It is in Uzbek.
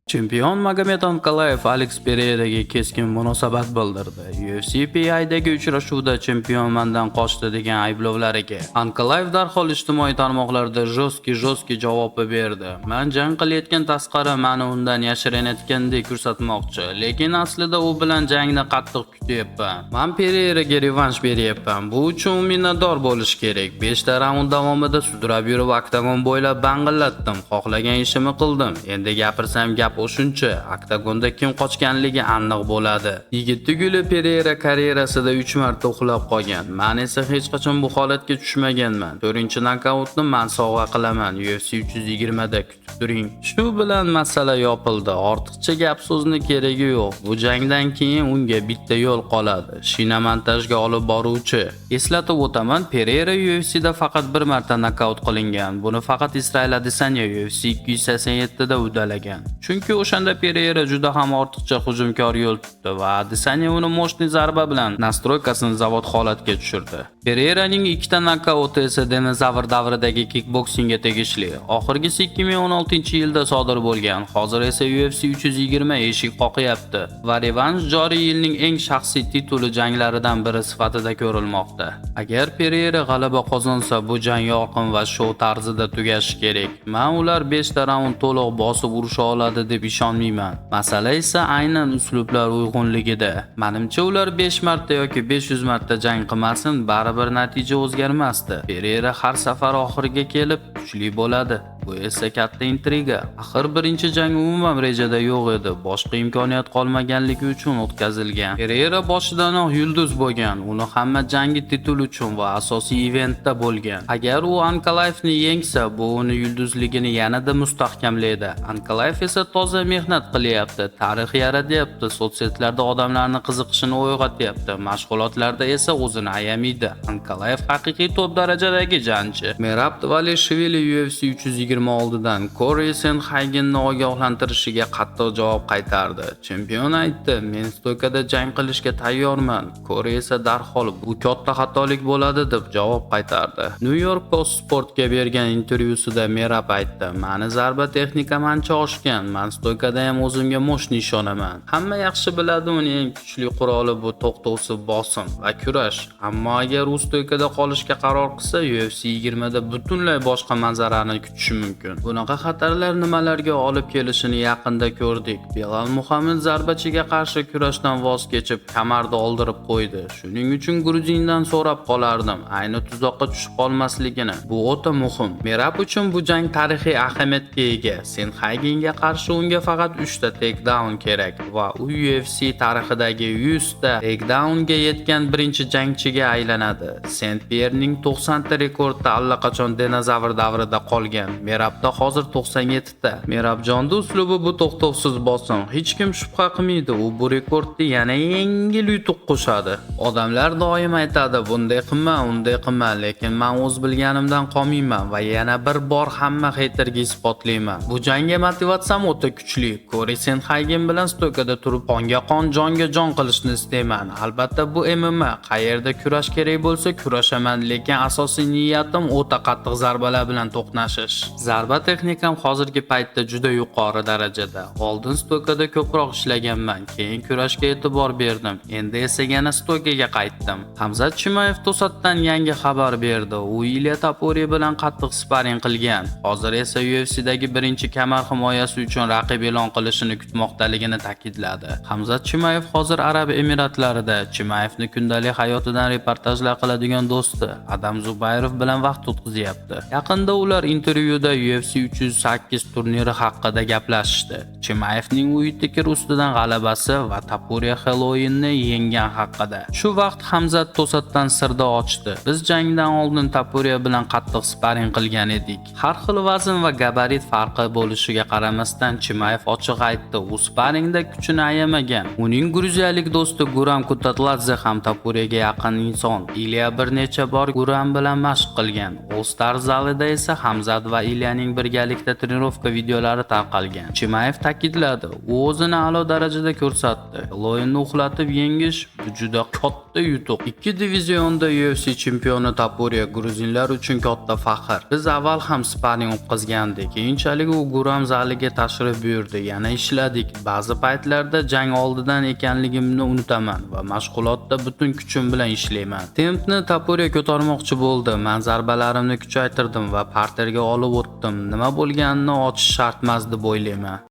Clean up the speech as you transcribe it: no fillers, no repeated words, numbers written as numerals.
Chempion Magomed Ankalaev Alex Pereiraga keskin munosabat bildirdi. UFC PI'dagi uchrashuvda chempion mandan qochdi degan ayblovlariga Ankalaev darhol ijtimoiy tarmoqlarda жесткий жесткий javob berdi. "Man jang qilayotgan tasqari mani undan yashirinayotgandek ko'rsatmoqchi, lekin aslida u bilan jangni qattiq kutyapman. Man Pereiraga revansh beryapman. Bu uchun u minnatdor bo'lishi kerak. 5 ta raund davomida sudrab yurib, oktagon bo'ylab bang'illatdim. Xohlagan ishimni qildim. Endi gapirsam, gap o'shuncha. Oktagonda kim qochganligi aniq bo'ladi." Yigit tuguli, Pereira karyerasida 3 marta uxlab qolgan. Man esa hech qachon bu holatga tushmaganman. 4-nokautni man sovg'a qilaman UFC 320 da, kutib turing. Shu bilan masala yopildi. Ortiqcha gap so'zni keragi yo'q. Bu jangdan keyin unga bitta yo'l qoladi: shina montajga olib boruvchi. Eslatib o'taman, Pereira UFCda faqat bir marta nokaut qilingan. Buni faqat Israel Adesanya UFC 287 da uddalagan. Chunki o'shanda Pereira juda ham ortiqcha hujumkor yo'l tutdi va Adesanya uni мощный zarba bilan настройка sini zavod holatga tushirdi. Pereiraning ikkita nokauti esa dinozavr davridagi kikboksingga tegishli. Oxirgisi 2016-yilda sodir bo'lgan. Hozir esa UFC 320 eshik qoqyapti va revansh joriy yilning eng shaxsiy tituli janglaridan biri sifatida ko'rilmoqda. Agar Pereira g'alaba qozonsa, bu jang yorqin va shou tarzida tugashi kerak. Man ular 5 ta raund to'liq bosib urusha oladi deb ishonmayman. Masala esa aynan uslublar uyg'unligida. Manimcha, ular 5 marta yoki 500 marta jang qilmasin, baribir natija o'zgarmasdi. Pereira har safar oxiriga kelib kuchli bo'ladi. Bu esa katta intriga. Axir birinchi jang umuman rejada yo'q edi. Boshqa imkoniyat qolmaganligi uchun o'tkazilgan. Pereira boshidanoq yulduz bo'lgan. Uni hamma jangi titul uchun va asosiy eventda bo'lgan. Agar u Ankalaevni yengsa, bu uni yulduzligini yanada mustahkamlaydi. Ankalaev esa toza mehnat qilyapti, tarix yaratyapti, соцсеть larda odamlarni qiziqishini uyg'otyapti, mashg'ulotlarda esa o'zini ayamaydi. Ankalaev haqiqiy top darajadagi jangchi. Merab Dvalishvili UFC 320 oldidan Kori Sandhagenni ogohlantirishiga qattiq javob qaytardi. Chempion aytdi: "Men стойка da jang qilishga tayyorman." Kori esa darhol "Bu katta xatolik bo'ladi" deb javob qaytardi. New York Post Sportga bergan intervyusida Merab aytdi: "Mani zarba texnikam ancha oshgan. Man стойка da ham o'zimga мощный ishonaman. Hamma yaxshi biladi, uning eng kuchli quroli bu to'xtovsiz bosim va kurash. Ammo agar u стойка da qolishga qaror qilsa, UFC 20 da butunlay boshqa manzarani kutishi mumkin. Bunaqa xatarlar nimalarga olib kelishini yaqinda ko'rdik. Belal Muhammad zarbachiga qarshi kurashdan voz kechib, kamarni oldirib qo'ydi. Shuning uchun gruzindan so'rab qolardim, ayni tuzoqqa tushib qolmasligini. Bu o'ta muhim. Merab uchun bu jang tarixiy ahamiyatga ega. Sandhagenga qarshi unga faqat 3 ta takedown kerak va u UFC tarixidagi 100 ta takedownga yetgan birinchi jangchiga aylanadi. Sent Pierning 90 ta rekordi allaqachon dinozavr davrida qolgan. Merabda hozir 97 ta. Merabjonda uslubi bu to'xtovsiz bosim. Hech kim shubha qilmaydi, u bu rekordni yana yengil yutuq qo'shadi. Odamlar doim aytadi, bunday qilma, unday qilma, lekin men o'z bilganimdan qolmayman va yana bir bor hamma хейтер ga isbotlayman. Bu jangga motivatsiyam o'ta kuchli. Kori Sandhagen bilan стойка da turib qonga qon, jonga jon qilishni istayman. Albatta, bu MMA, qayerda kurash kerak bo'lsa kurashaman, lekin asosiy niyatim o'ta qattiq zarbalar bilan to'qnashish. Zarba texnikam hozirgi paytda juda yuqori darajada. Oldin стойка da ko'proq ishlaganman, keyin kurashga e'tibor berdim. Endi esa yana стойка ga qaytdim. Hamzat Chimaev to'satdan yangi xabar berdi. U Ilya Tapuriya bilan qattiq sparing qilgan. Hozir esa UFCdagi birinchi kamar himoyasi uchun raqib e'lon qilishini kutmoqdaligini ta'kidladi. Hamzat Chimaev hozir Arab Emiratlarida. Chimaevni kundalik hayotidan reportajlar qiladigan do'sti Adam Zubayrov bilan vaqt o'tkazyapti. Yaqinda ular intervyuda UFC 308 turniri haqida gaplashishdi. Chimaevning Uiteker ustidan g'alabasi va Tapuriya Hollowayni yenggan haqida. Shu vaqt Hamzat to'satdan sirni ochdi. "Biz jangdan oldin Tapuriya bilan qattiq sparing qilgan edik. Har xil vazn va gabarit farqi bo'lishiga qaramasdan, Chimaev ochiq aytdi, u sparingda kuchini ayamagan. Uning gruziyalik do'sti Guram Kutatladze ham Tapuriyaga yaqin inson. Ilya bir necha bor Guram bilan mashq qilgan. All Star zalida esa Hamzat va Ilya Ilyaning birgalikda тренировка videolari tarqalgan. Chimaev ta'kidladi, u o'zini a'lo darajada ko'rsatdi. Loyinni uxlatib yengish bu juda katta yutuq. Ikki divizionda UFC chempioni Topuria gruzinlar uchun katta faxr. Biz avval ham sparing o'tkazgandik. Keyinchalik u Guram zaliga tashrif buyurdi. Yana ishladik. Ba'zi paytlarda jang oldidan ekanligimni unutaman va mashg'ulotda butun kuchim bilan ishlayman. Tempni Topuria ko'tarmoqchi bo'ldi. Men zarbalarimni kuchaytirdim va parterga olib o'tdim. Nima bo'lganini ochish shart emas deb o'ylayman.